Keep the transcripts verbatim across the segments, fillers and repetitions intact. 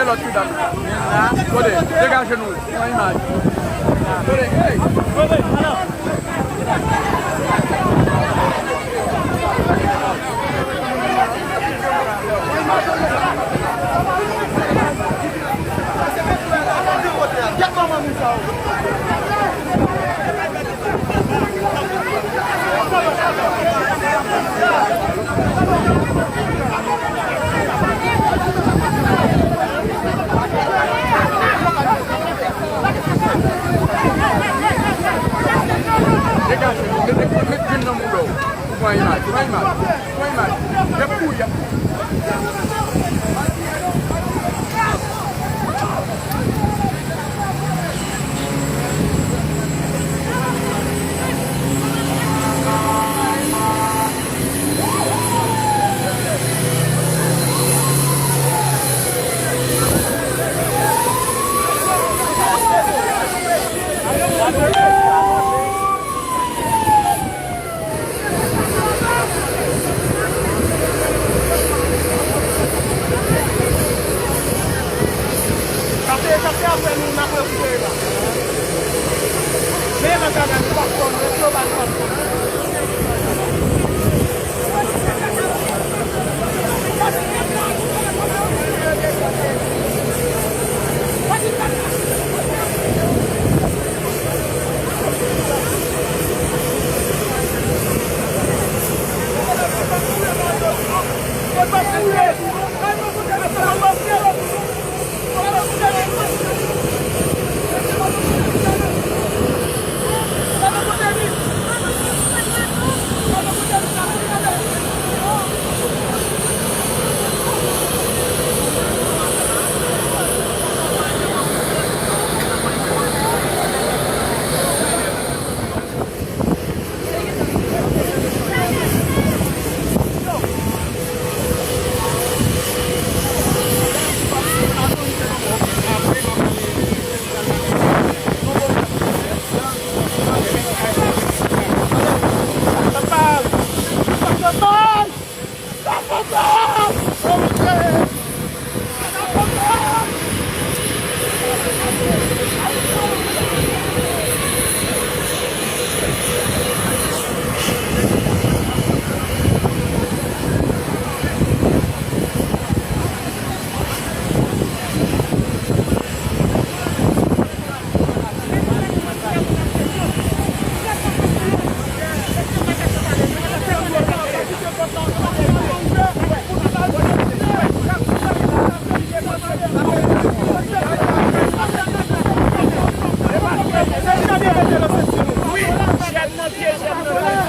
Lòt medam. Tande, degaje nou. Pran imaj. Tande, hey. Degaje, mete, mete grenn nan mouda w. Ou pran imaj, pran imaj, pran imaj. Y ap kouri, y ap kouri.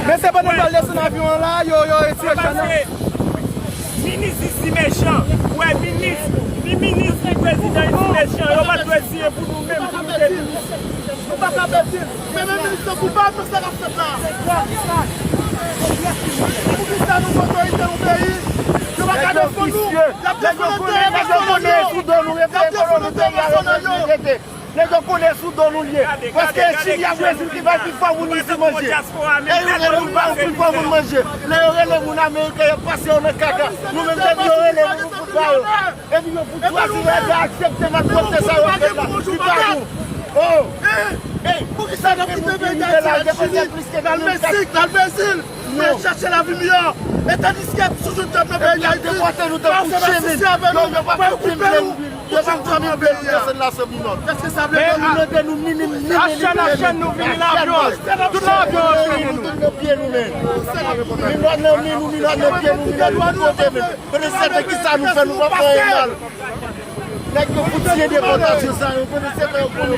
Men se pandan m pral desann avyon an la, yo, yo retire chèn nan. Minis isi mechan. Ou wè minis, ni minis, ni prezidan isi mechan. Yo pa t dwe siyen pou nou menm, pou nou te minis. Nou pa ka pèdi. Men menm minis yo koupab nan sa k ap fèt la. Poukisa nou otorite yon peyi, yo pa ka defann nou? Y ap defann enterè nasyonal yo. Nèg yo konnen sou do nou, ekonomi peyi a, yo konnen sou do nou l ye. Paske Chili ak Brezil ki bay pi fò moun isi manje. E yo rele moun ba yo pi fò moun manje. Lè yo rele moun ameriken, y ap pase yo nan kaka. Nou menm, depi yo rele nou, nou fout ba yo. Epi yo fout chwazi, yo aksepte malpwòpte sa yo fè la. Ki pa nou. Oh! Ey! Poukisa n ap kite peyi Dayiti al Chili, n al Meksik, n al Brezil, pou n al chache lavi miyò? E tandiske sou tout pèp nan peyi Dayiti, pa fè asosye avè nou, pa yo koupe nou, yo pa fè nou peyi a. Èske sa vle di a? Achann, achann, nou vini nan avyon an, tout nan avyon an vini nou. Minòt nan men nou, minòt nan pye nou, minòt tout kote menm. Konnen sèten kisa nou fè, nou pa fè anyen mal. Nèg yo fout siyen depòtasyon sa yo, konnen sèten yo konnen.